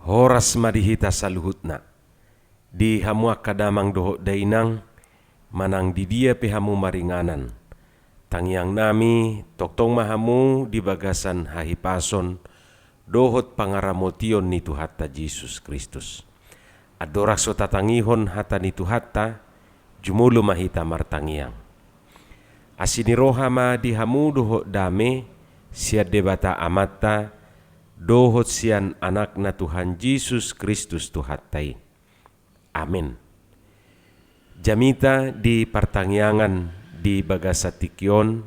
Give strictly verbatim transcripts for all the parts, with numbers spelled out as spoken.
Horas ma di hita saluhutna. Di hamu angka damang dohot dainang, manang di dia pe hamu maringanan, tangiangnami tongtong ma hamu di bagasan hahipason dohot pangaramotion ni Tuhanta Jesus Kristus. Andorang so tatangihon hata ni Tuhanta, jumolo ma hita martangiang. Asi ni roha ma di hamu dohot dame sian Debata Amanta dohot sian Anakna Tuhan Jesus Kristus Tuhanta i. Amen. Jamita di partangiangan di bagasan tingki on,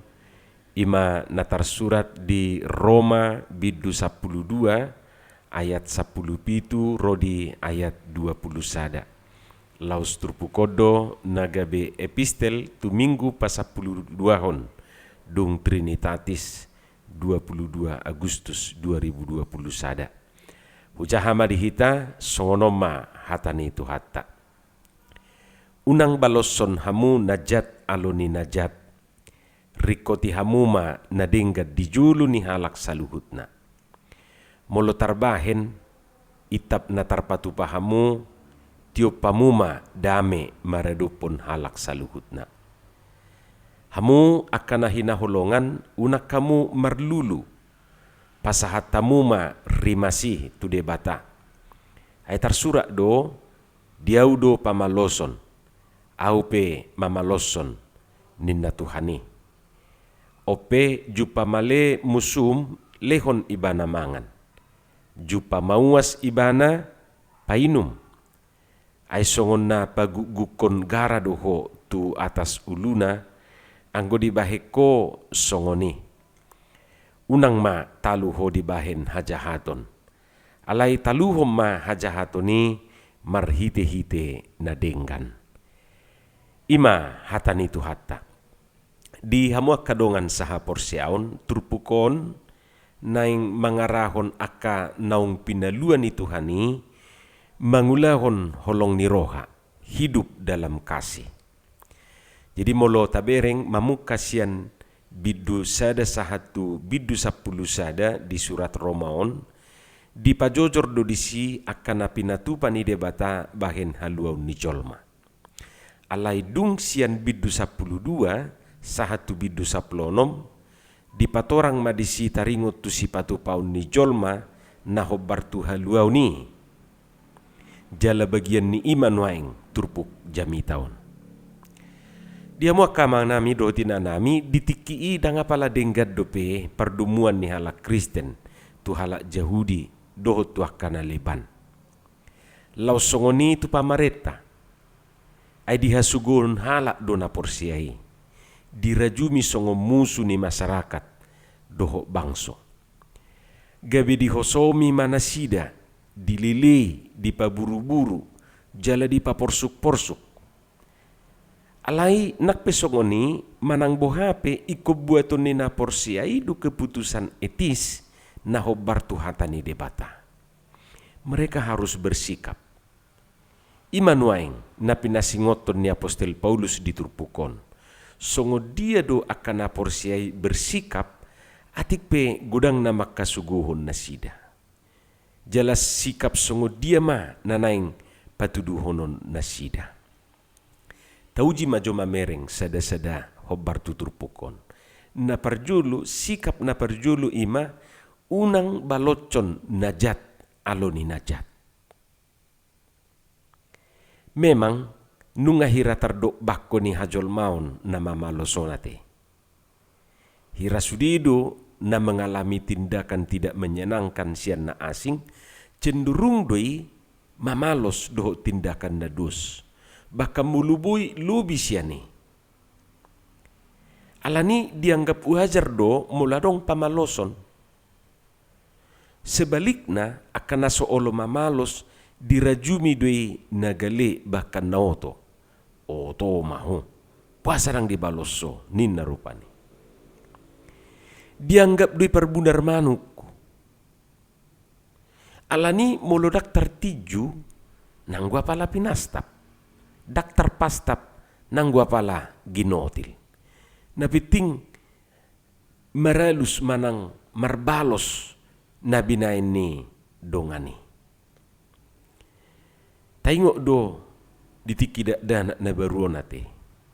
i ma na tarsurat di Roma bindu sampulu dua ayat sampulu pitu ro di ayat dua pulu sada. Laos turpuk on do na gabe epistel tu Minggu pasampulu duahon dung Trinitatis, dua pulu dua Agustus dua ribu dua pulu sada. Hujaha ma di hita, songon on ma hata ni Tuhanta. Unang baloshon hamu na jat alo ni na jat. Ringkoti hamu ma na denggan di jolo ni halak saluhutna. Molo tarbahen, itap na tarpatupa hamu, tiop hamu ma dame maradophon halak saluhutna. Hamu angka na hinaholongan, unang hamu marlulu. Pasahat hamu ma rimas i tu Debata. Ai tarsurat do, di Ahu do pamaloson, Ahu pe mamaloshon, ninna Tuhan i. On pe jumpang male musum, lehon ibana mangan. Jumpang mauas ibana painum. Ai songon na pagukgukkon gara do ho tu atas uluna, anggo dibahen ho songon i. Unang ma talu ho dibahen hajahaton. Alai taluhon ma hajahaton i marhitehite na denggan. I ma hata ni Tuhanta. Di hamu angka dongan sahaporseaon, turpuk on naeng mangarahon angka naung pinalua ni Tuhan i mangulahon holong ni roha, hidup dalam kasih. Jadi molo tabereng mamungka sian bindu sada sahat tu bindu sampulu sada di surat Roma on, dipajojor do disi angka na pinatupa ni Debata bahen haluaon ni jolma. Alai dung sian bindu sampulu dua sahat tu bindu sampulu onom, dipatorang ma disi taringot tu sipatupaon ni jolma na hombar tu haluaon i. Jala bagian ni i ma nuaeng turpuk jamita on. Di hamu angka amanami dohot inanami, di tingki i ndang apala denggan dope pardomuan ni halak Kristen tu halak Jahudi dohot tu angka na leban. Laos songon i tu pamarenta. Ai dihasuguhon halak do na porsea i, dirajumi songon musu ni masarakat dohot bangso. Gabe dihosomi ma nasida, dilelei, dipaburuburu, jala dipaporsukporsuk. Alai nang pe songon i, manang boha pe ingkon buaton ni na porsea i do keputusan etis na hombar tu hata ni Debata. Mereka harus bersikap. I ma nuaeng na pinasingothon ni apostel Paulus di turpuk on. Songon dia do angka na porsea i bersikap, atik pe godang na manghasuguhon nasida. Jala sikap songon dia ma na naeng patuduhonon nasida. Tauji ma jo mamereng sada-sada hombar tu turpuk on. Na parjolo, sikap na parjolo i ma unang baloshon na jat alo ni na jat. Memang nunga hira tardok bangko ni hajolmaon na mamaloshon ate. Hira sude do na mengalami tindakan tidak menyenangkan sian na asing, cenderung do i mamalos dohot tindakan na dos, bahkan molo boi lobi sian i. Alani dianggap wajar do molo adong pamaloson. Sebalikna, angka na so olo mamalos dirajumi do i na gale bahkan na oto. Oto ma ho, boasa ndang dibalos ho, ninna rupani. Dianggap do i parbunar manuk. Alani molo ndang tartinju, nanggo apala pinastap. Ndang tarpastap, nanggo apala ginotil. Na penting maralus manang marbalos na binaen ni dongan i. Ingot do di tingki dakdanak na baru on ate.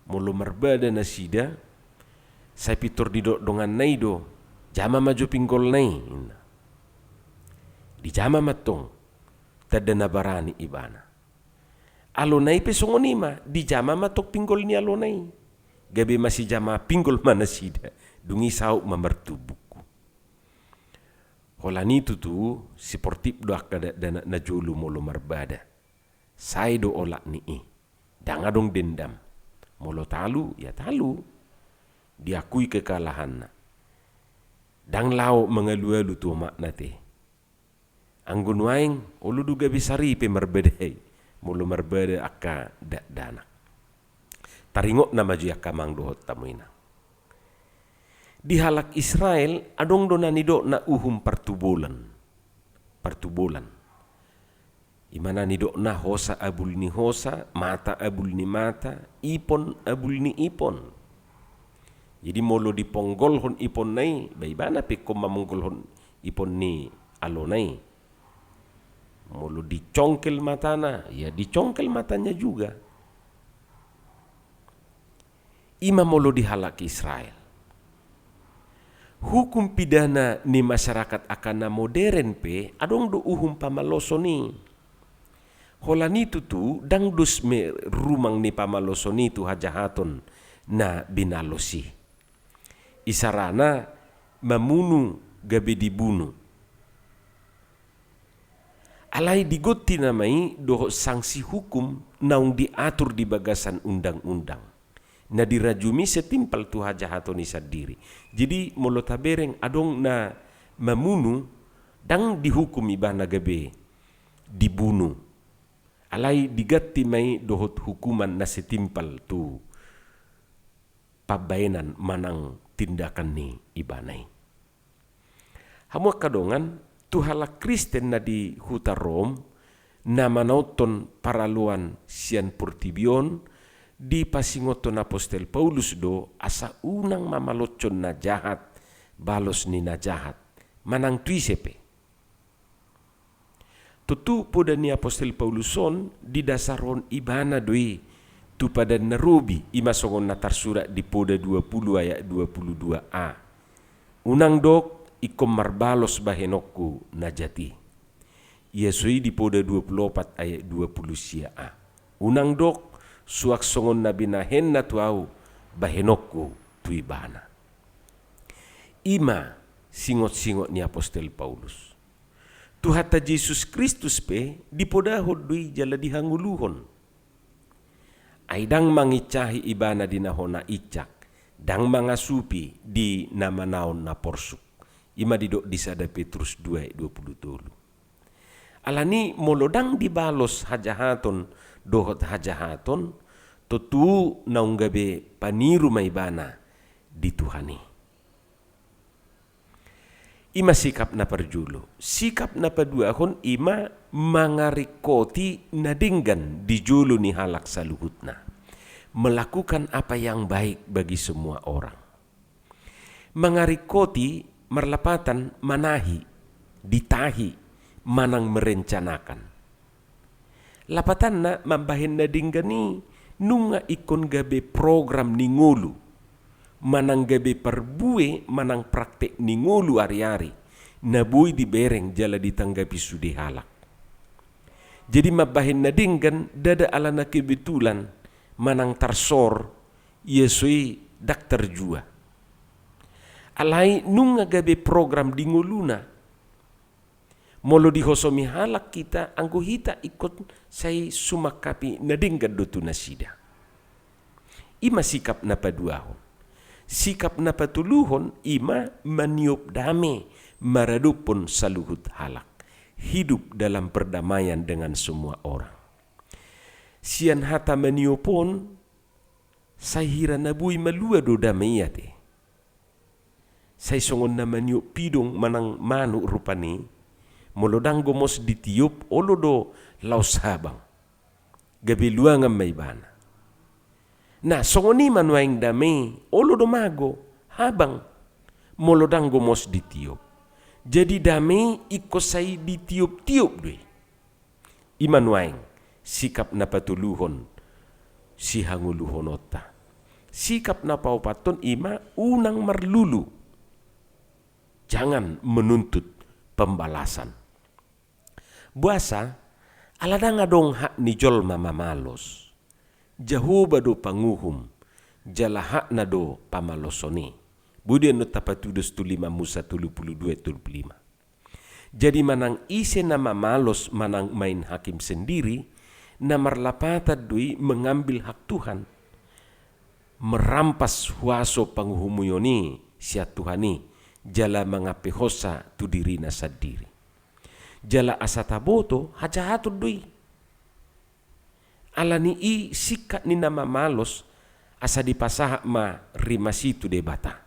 Molo marbada nasida, sai pintor didok donganna i do, jama ma jo pinggolna i, ninna. Dijama ma tong, tanda na barani ibana. Alona i pe songon i ma, dijama ma tong pinggol ni alona i. Gabe masijama pinggol ma nasida, dung i saut ma martumbuk. Holan i tutu, siportif do angka dakdanak na jolo molo marbada. Sae do olat ni i. Ndang adong dendam. Molo talu, ya talu. Diakui kekalahanna. Ndang laho mangalualu tu omakna ate. Anggo nuaeng, olo do gabe saripe marbada i. Molo marbada angka dakdanak. Taringot nama jo i angka amang dohot hamu inang. Di halak Israel, adong do na nidokna uhum partubolan. Partubolan. I ma na nidokna hosa abul ni hosa, mata abul ni mata, ipon abul ni ipon. Jadi molo diponggolhon iponna i, ba ibana pe ingkon mamonggolhon ipon ni alona i. Molo dicongkel matana, ya dicongkel matanya juga. I ma molo di halak Israel. Hukum pidana ni masyarakat angka na moderen pe, adong do uhum pamaloson i. Holan i tutu, ndang dos me rumang ni pamaloson i tu hajahaton na binalos i. Isarana mamunu gabe dibunu. Alai digonti nama i dohot sanksi hukum naung diatur di bagasan undang-undang. Na dirajumi setimpal tu hajahaton i sandiri. Jadi molo tabereng adong na mamunu, ndang dihukum ibana gabe dibunu. Alai diganti ma i dohot hukuman na setimpal tu pambaenan manang tindakan ni ibana i. Hamu angka dongan, tu halak Kristen na di huta Rom, na manaonhon paraloan sian portibi on, dipasingothon apostel Paulus do asa unang mamaloshon na jahat balos ni na jahat, manang tu ise pe. Tontu poda ni apostel Paulus on didasarhon ibana do i tu padan na robi, i ma songon na tarsurat di poda dua pulu ayat dua pulu dua a. Unang dok ingkon marbalos bahenonku na jat i. Ia so i di poda dua pulu opat ayat dua pulu sia a. Unang dok suang songon na binahenna tu ahu bahenonku tu ibana. I ma singot-singot ni apostel Paulus. Tuhanta Jesus Kristus pe dipodahon do i jala dihangoluhon. Ai ndang mangincahi ibana di na hona incak, ndang mangasupi di na manaon na porsuk. I ma didok di sada Petrus dua ayat dua pulu tolu. Alani molo ndang dibalos hajahaton dohot hajahaton, tontu naung gabe paniru ma ibana di Tuhan i. I ma sikap na parjolo. Sikap na paduahon i ma mangaringkoti na denggan di jolo ni halak saluhutna. Melakukan apa yang baik bagi semua orang. Mangaringkoti marlapatan manahi, ditahi, manang merencanakan. Lapatanna mambahen na denggan i nunga ingkon gabe program ni ngolu, manang gabe parbue manang praktek ni ngolu ari-ari, na boi dibereng jala ditanggapi sude halak. Jadi mambahen na denggan ndada alana kebetulan manang tarsor, ia so i ndang tarjua. Alai nunga gabe program di ngoluna. Molo dihosomi halak hita, anggo hita ingkon sai sumangkapi na denggan do tu nasida. I ma sikap na paduahon. Sikap na patoluhon i ma maniop dame maradophon saluhut halak. Hidup dalam perdamaian dengan semua orang. Sian hata maniop on, sai hira na boi malua do dame i ate. Sai songon na maniop pidong manang manuk rupani, molo ndang gomos ditiop, olo do laos habang. Gabe luangan ma ibana. Nah, songon i ma nuaeng dame i, olo do mago, habang, molo ndang gomos ditiop. Jadi dame i ingkon sai ditiop-tiop do i. I ma nuaeng, Sikap na patoluhon, sihangoluhononta. Sikap na paopathon ima unang marlulu. Jangan menuntut pembalasan. Boasa, ala ndang adong hak ni jolma mamalos. Jahowa do panguhum, jala hakna do pamaloson i. Boi do annon tapatudos tu lima Musa tolu pulu dua tolu pulu lima. Jadi manang ise na mamalos manang main hakim sendiri, na marlapatan do i mengambil hak Tuhan. Merampas huaso panguhumuion i sian Tuhan i, jala mangampehonsa tu dirina sandiri. Jala asa taboto, hajahaton do i. Ala ni i singkat ni na mamalos, asa dipasahat ma rimas i tu Debata.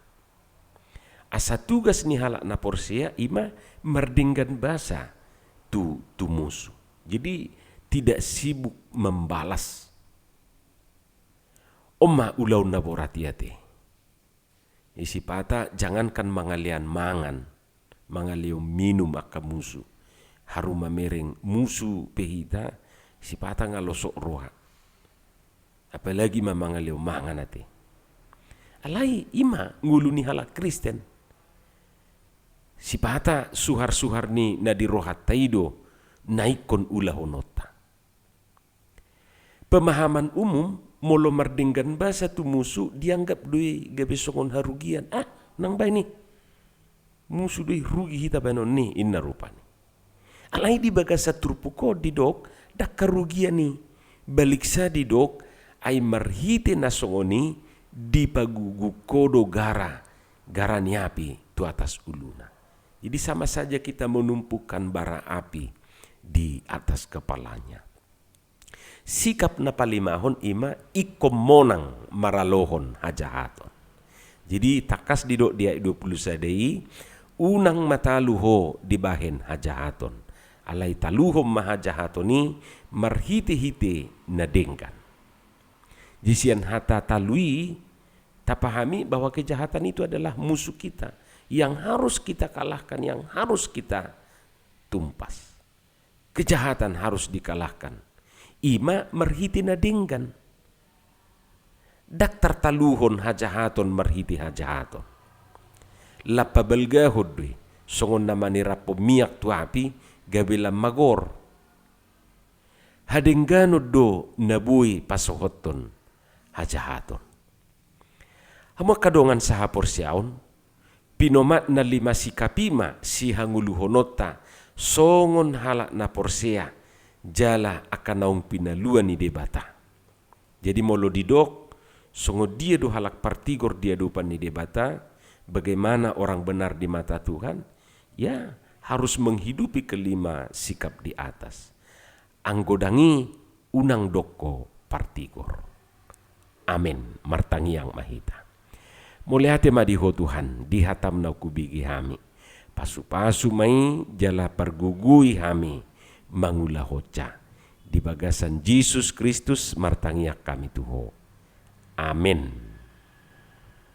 Asa tugas ni halak na porsea ima mardenggan basa tu, tu musu. Jadi tidak sibuk membalas. On ma ulaon na borat i ate. Sipata jangankan mangalean mangan, mangaleon minum angka musu. Haru mamereng musu pe hita, sipata nga losok roha. Apalagi ma mangaleon mangan ate. Alai ima ngolu ni halak Kristen. Sipata suhar-suhar ni na di rohanta i do na ingkon ulahononta. Pemahaman umum, molo mardenggan basa tu musu dianggap do i gabe songon harugian. Ah, nang baen i. Musu do i, rugi hita baenon ni, inna rupani. Alai di bagasan turpuk on didok, ndang harugian i. Baliksa didok, ai marhite na songon i dipaguguk ho do gara, gara ni api tu atas uluna. Jadi sama saja kita menumpukan bara api di atas kepalanya. Sikap na palimahon ima ingkon monang maralohon hajahaton. Jadi tangkas didok di ayat dua pulu sada i, unang ma talu ho dibahen hajahaton. Alai taluhon ma hajahaton i marhite-hite na denggan. Di sian hata talu i, tapahami bahwa kejahatan itu adalah musuh kita yang harus kita kalahkan, yang harus kita tumpas. Kejahatan harus dikalahkan. Ima marhite na denggan. Ndang tartaluhon hajahaton marhite hajahaton. Lam pabalgahon do i, songon na maniraphon miak tu api, gabe lam magor. Hadengganon do na boi pasohothon hajahaton. Hamu angka dongan sahaporseaon, pinomat na lima sikap i ma sihangoluhononta songon halak na porsea jala angka naung pinalua ni Debata. Jadi molo didok, songon dia do halak partigor di adopan ni Debata, bagaimana orang benar di mata Tuhan, ya harus menghidupi kelima sikap di atas. Anggo ndang i, unang dok ho partigor. Amen. Martangiang ma hita. Mauliate ma di Ho Tuhan, di hataM na hubege hami. Pasupasu ma i jala pargogoi hami mangulahonsa. Di bagasan Jesus Kristus martangiang hami tu Ho. Amen.